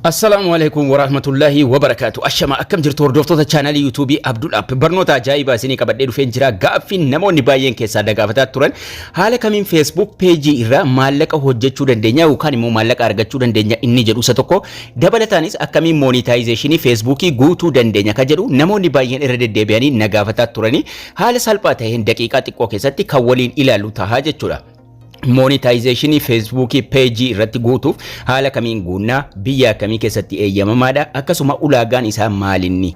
Assalaamu alaikum warahmatullahi wabarakaatu. Ashama, akkam jirtu hordoftoota chaanalii YouTubeii Abdul App? Barnoota ajaa'ibaa isinii qabadhee dhufeen jira. Gaaffiin namoonni baay'een keessaa gaafataa turan, haala kamiin Facebook pageii irraa maallaqa hojjechuu dandeenya yookaan immoo maallaqa argachuu dandeenya inni jedhu isa tokko. Dabalataanis akkamiin monetizationii Facebookii guutuu dandeenya ka jedhu namoonni baay'een irra deddeebi'anii na gaafataa turanii, haala salphaa ta'een daqiiqaa xiqqoo keessatti kan waliin ilaallu tahaa jechuudha. Monetizationii Facebookii pageii irratti guutuuf haala kamiin guunnaa, biyya akkamii keessatti eeyyamamaadha, akkasuma ulaagaan isaa maalinni,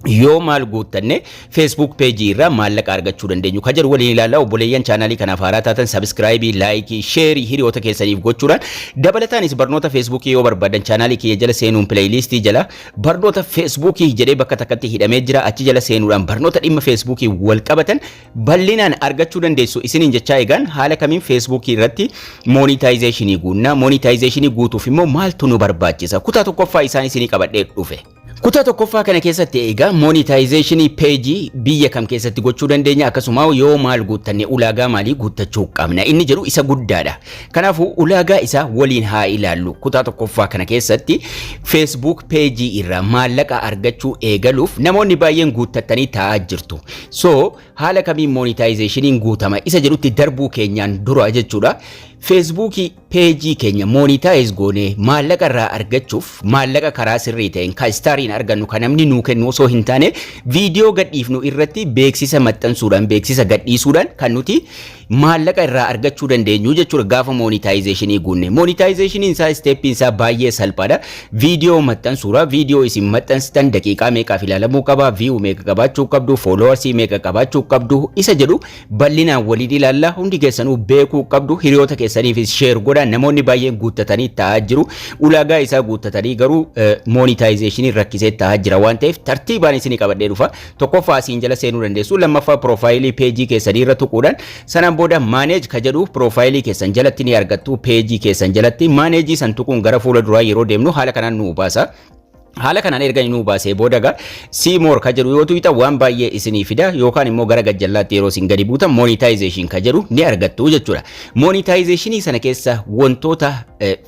yoo maal guuttanne Facebook pageii irraa maallaqa argachuu dandeenyu ka jedhu waliin ilaallaa. Obboleeyyan chaanaalii kanaaf haaraa taatan subscribeii, likeii, shareii hiriyoota keessaniif gochuudhaan, dabalataanis barnoota Facebookii yoo barbaadan chaanaalii kiyya jala seenuun playlistii jala barnoota Facebookii jedhee bakka takkatti hidhamee jira. Achi jala seenuudhaan barnoota dhimma Facebookii wal qabatan bal'inaan argachuu dandeessu isiniin jechaa, egaan haala kamiin Facebookii irratti monetizationii guunnaa, monetizationii guutuuf immoo maaltu nu barbaachisa, kutaa tokkoffaa isaan isinii qabadhee dhufe. Kutaa tokkoffaa kana keessatti egaa monetizationii pageii biyya kam keessatti gochuu dandeenya, akkasuma yoo maal guuttanne, ulaagaa maalii guuttachuu qabna inni jedhu isa guddaadha. Kanaafuu ulaagaa isaa waliin haa ilaallu. Kutaa tokkoffaa kana keessatti Facebook pageii irraa maallaqa argachuu eegaluuf namoonni baay'een guuttattanii taa'aa jirtu. So haala kamiin monetizationiin guutama isa jedhutti darbuu keenyaan dura jechuudha. Facebookii pageii keenya monetize goonee maallaqa irraa argachuuf, maallaqa karaa sirrii ta'een kan stariin argannu, kan namni nuu kennu osoo hin taane, viidiyoo gadhiifnu irratti beeksisa maxxansuudhaan, beeksisa gadhiisuudhaan kan nuti maallaqa irraa argachuu dandeenyu jechuudha gaafa monetizationii guunne. Monetizationiin isaa stepiin isaa baay'ee salphaadha. Viidiyoo maxxansuudha. Viidiyoo isin maxxansitan daqiiqaa meeqaaf ilaalamuu qaba, view meeqa qabaachuu qabdu, followersii meeqa qabaachuu qabdu isa jedhu bal'inaan waliin ilaalla. Hundi keessanuu beekuu qabdu. Hiriyoota keessaniifis share godha. Namoonni baay'een guuttatanii taa'aa jiru. Ulaagaa isaa guuttatanii garuu monetizationii rakkisee taa'aa jira waan ta'eef tartiibaan isinii qabadhee dhufa. Tokkoffaa asiin jala seenuu dandeessu. Lammaffaa profileii pageii keessanii irra tuquudhaan, sanaan booda manage ka jedhu profileii keessan jalatti ni argattu. Pageii keessan jalatti manageii san tuquun gara fuula duraa yeroo deemnu haala kanaan nu baasa. Haala kanaan erga nu baasee booda gaa see more ka jedhu yoo tuqxan waan baay'ee isinii fida, yookaan immoo gara gajjallaatti yeroo isin gadi buutan monetization ka jedhu ni argattu jechuudha. Monetizationii sana keessa wantoota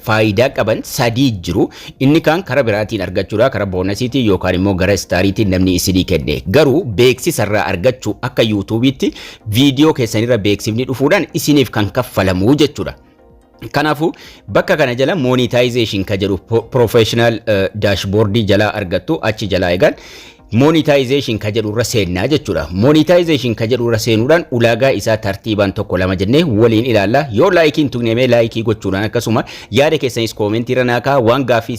faayidaa qaban sadii jiru. Inni kaan karaa biraatiin argachuudha, karaa bonusiitiin yookaan immoo gara stariitiin namni isinii kenne. Garuu beeksisarraa argachuu akka YouTubeiitti viidiyoo keessanirra beeksifni dhufuudhaan isiniif kan kaffalamu jechuudha. Kanaafuu bakka kana jala monetization ka jedhu professional dashboardii jalaa argattu. Achi jalaa eegan monetization ka jedhu irra seennaa jechuudha. Monetization ka jedhu irra seenuudhaan ulaagaa isaa tartiibaan tokko lama jennee waliin ilaalla. Yoo likeiin tuqnemee likeii gochuudhaan, akkasuma yaada keessanis commentii irra naa waan gaaffii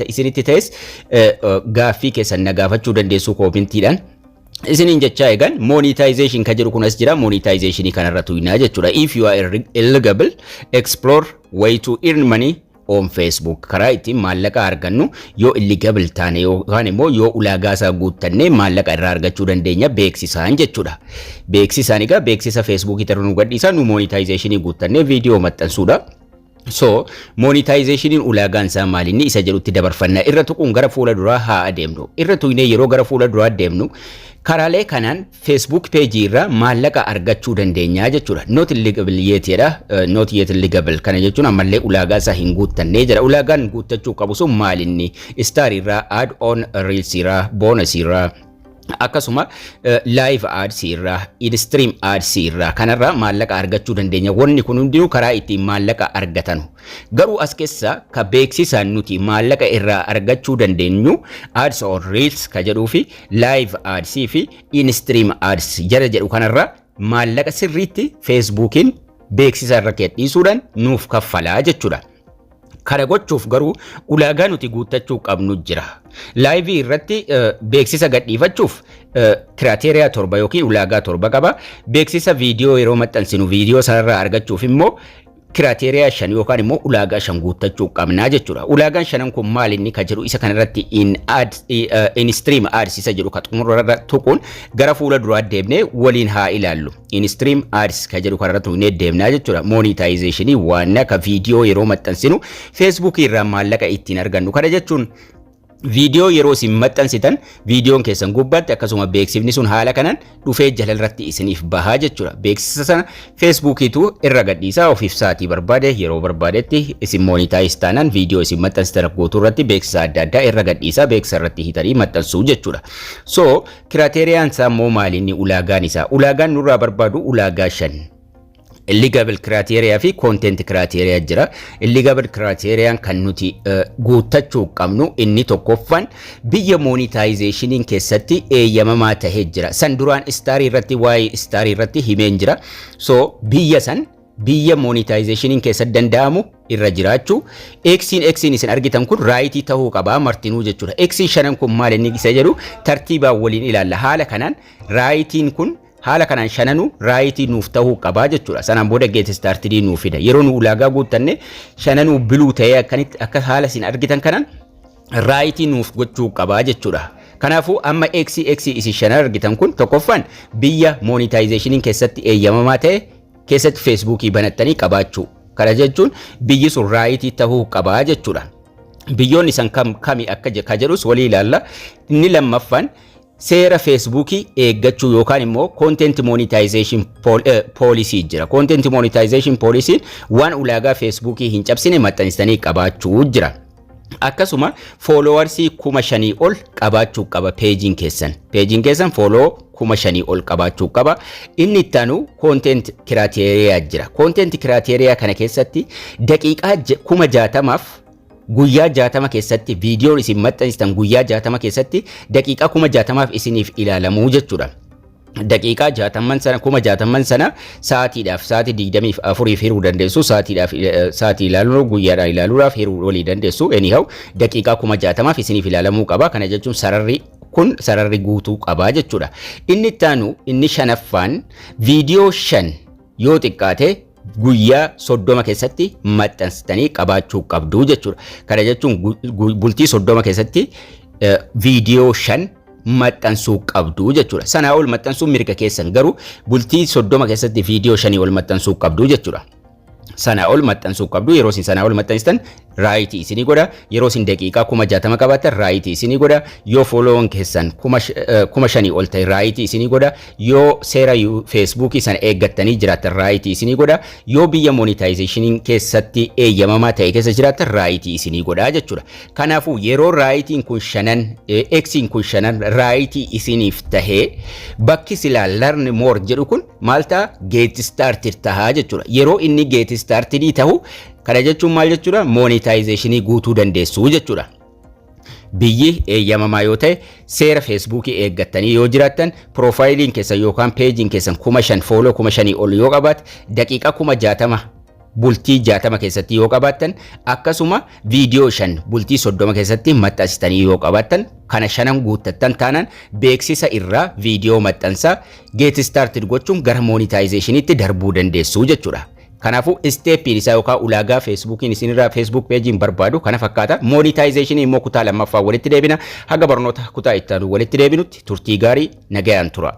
isinitti ta'es gaaffii keessan na gaafachuu dandeessu commentiidhaan. Isiniin jechaa, eegan monetization ka jedhu kun as jira. Monetizationii kanarra tuqnaa jechuudha. If you are eligible, explore way to earn money on Facebook. Karaa ittiin maallaqa argannu, yoo eligible taane yookaan immoo yoo ulaagaa isaa guuttannee maallaqa irraa argachuu dandeenya beeksisaan jechuudha. Beeksisaan egaa beeksisa Facebookii irra nu gadhiisaa, nu monetizationii guuttannee viidiyoo maxxansuudha. So monetizationiin ulaagaan isaa maalinni isa jedhutti dabarfanna. Irra tuquun gara fuula duraa haa adeemnu. Irra tuqnee yeroo gara fuula duraa deemnu karaalee kanaan Facebook pageii irraa maallaqa argachuu dandeenya jechuudha. Not eligible yet jedha. Not yet eligible kana jechuun ammallee ulaagaa isaa hin guuttannee jedha. Ulaagaan guuttachuu qabu sun maalinni? Star irraa, add on reels irraa, bonus irraa, akkasuma live ads irraa, in-stream ads irraa, kanarraa maallaqa argachuu dandeenya. Wanni kun hundinuu karaa ittiin maallaqa argatanu. Garuu as keessa ka beeksisaan nuti maallaqa irraa argachuu dandeenyu ads on reels ka jedhuu fi live ads fi in-stream ads jala jedhu kanarraa maallaqa sirriitti Facebookiin beeksisa irra dhiisuudhaan nuuf kaffalaa jechuudha. Kana gochuuf garuu ulaagaa nuti guuttachuu qabnu jira. Liveii irratti beeksisa gadhiifachuuf criteria 7 yookiin ulaagaa 7 qaba. Beeksisa viidiyoo yeroo maxxansinu viidiyoo sanarraa argachuuf immoo criteria 5 yookaan immoo ulaagaa 5 guuttachuu qabnaa jechuudha. Ulaagaan shanan kun maal inni ka jedhu isa kanarratti in ad in stream ads isa jedhu ka xumurarra tuquun gara fuula duraa deemnee waliin haa ilaallu. In stream ads ka jedhu kanarra tuqnee deemnaa jechuudha. Monetizationii waan akka viidiyoo yeroo maxxansinu Facebook irraa maallaqa ittiin argannu. Kana jechuun Viidiyoo yeroo isin maxxansitan viidiyoon keessan gubbaatti akkasuma beeksifni sun haala kanaan dhufee jalarratti isiniif bahaa jechuudha. Beeksisa sana Feesbuukiitu irra gadhiisaa, ofiif sa'aatii barbaade, yeroo barbaadetti isin monetize taanaan viidiyoo isin maxxansitan guutuu irratti beeksisa adda addaa irra gadhiisaa, beeksisa irratti hitanii maxxansuu jechuudha. So criteriaan isaa immoo maali inni ulaagaan isaa? Ulaagaan nurraa barbaadu ulaagaa shan. Eligible criteria fi content criteria jira. Eligible criteria kan nuti guuttachuu qabnu inni tokkoffaan biyya monetizationiin keessatti eeyyamamaa tahee jira. San duraan starii irratti, waa'ee starii irratti himeen jira. So biyya san, biyya monetizationiin keessatti danda'amu irra jiraachuu. Xiin isin argitan kun rightii tahuu qabaa martinuu jechuudha. Xiin shanan kun maal inni isa jedhu tartiibaan waliin ilaalla. Haala kanaan rightiin kun haala kanaan shananuu rightii nuuf tahuu qabaa jechuudha. Sanaan booda get startedii nuuf fida. Yeroo nu ulaagaa guuttanne shananuu blue ta'ee akkanitti akka haala isin argitan kanaan rightii nuuf gochuu qabaa jechuudha. Kanaafuu amma X isin shanan argitan kun tokkoffaan biyya monetizationiin keessatti eeyyamamaa ta'e keessatti Feesbuukii banattanii qabaachuu. Kana jechuun biyyi sun rightii tahuu qabaa jechuudha. Biyyoonni san kam kami akka ka jedhus walii ilaalla. Inni lammaffaan seera Feesbuukii eeggachuu yookaan immoo content monetization policy jira. Content monetization policy waan ulaagaa Feesbuukii hin cabsine maxxansitanii qabaachuu jira. Akkasuma followersii 5,000 ol qabaachuu qaba pageiin keessan. Pageiin keessan follow 5,000 ol qabaachuu qaba. Inni itti aanu content criteria jira. Content criteria kana keessatti daqiiqaa 60,000f guyyaa 60 keessatti viidiyoon isin maxxansitan guyyaa 60 keessatti daqiiqaa 60,000f isiniif ilaalamuu jechuudha. Daqiiqaa 60n sana, 60,000n sana sa'aatiidhaaf, sa'aatii 24f hiruu dandeessu, sa'aatiidhaaf sa'aatii ilaaluu, guyyaadhaan ilaaluudhaaf hiruu walii dandeessu. Anyhow, daqiiqaa 60,000f isiniif ilaalamuu qaba. Kana jechuun sararri kun sararri guutuu qabaa jechuudha. Inni itti aanu, inni shanaffaan, viidiyoo shan yoo xiqqaate guyyaa 30 keessatti maxxansitanii qabaachuu qabdu jechuudha. Kana jechuun bultii 30 keessatti viidiyoo shan maxxansuu qabdu jechuudha. Sanaa ol maxxansuu mirga keessan, garuu bultii 30 keessatti viidiyoo shanii ol maxxansuu qabdu jechuudha. Sanaa ol maxxansuu qabdu. Yeroo isin sanaa ol maxxansitan rightii isinii godha. Yeroo isin daqiiqaa 60,000 qabaattan rightii isinii godha. Yoo followoon keessan 5,000 ol ta'e rightii isinii godha. Yoo seera Feesbuukii sana eeggattanii jiraattan rightii isinii godha. Yoo biyya monetizationiin keessatti eeyyamamaa ta'e keessa jiraattan rightii isinii godha jechuudha. Kanaafuu yeroo rightiin kun shanan, Xiin kun shanan rightii isiniif tahee, bakki silaa "learn more" jedhu kun maal ta'a? Get started tahaa jechuudha. Yeroo inni get started tahu, kana jechuun maal jechuudha? Monetizationii guutuu dandeessu jechuudha. Biyyi eeyyamamaa yoo ta'e, seera Feesbuukii eeggattanii yoo jiraattan, profileiin keessan yookaan pageiin keessan 5,000, follow 5,000 ol yoo qabaate, daqiiqaa 60,000 bultii 60 keessatti yoo qabaattan, akkasuma viidiyoo shan bultii 30 keessatti maxxansitanii yoo qabaattan, kana shanan guuttattan taanaan beeksisa irraa viidiyoo maxxansaa get started gochuun gara monetizationiitti darbuu dandeessu jechuudha. Kanaafuu stepiin isaa yookaan ulaagaa Feesbuukiin isinirraa, Facebook pageiin barbaadu kana fakkaata. Monetizationii immoo kutaa lammaffaa walitti deebina. Haga barnoota kutaa itti aanu walitti deebinutti turtii gaarii, nagayaan tura.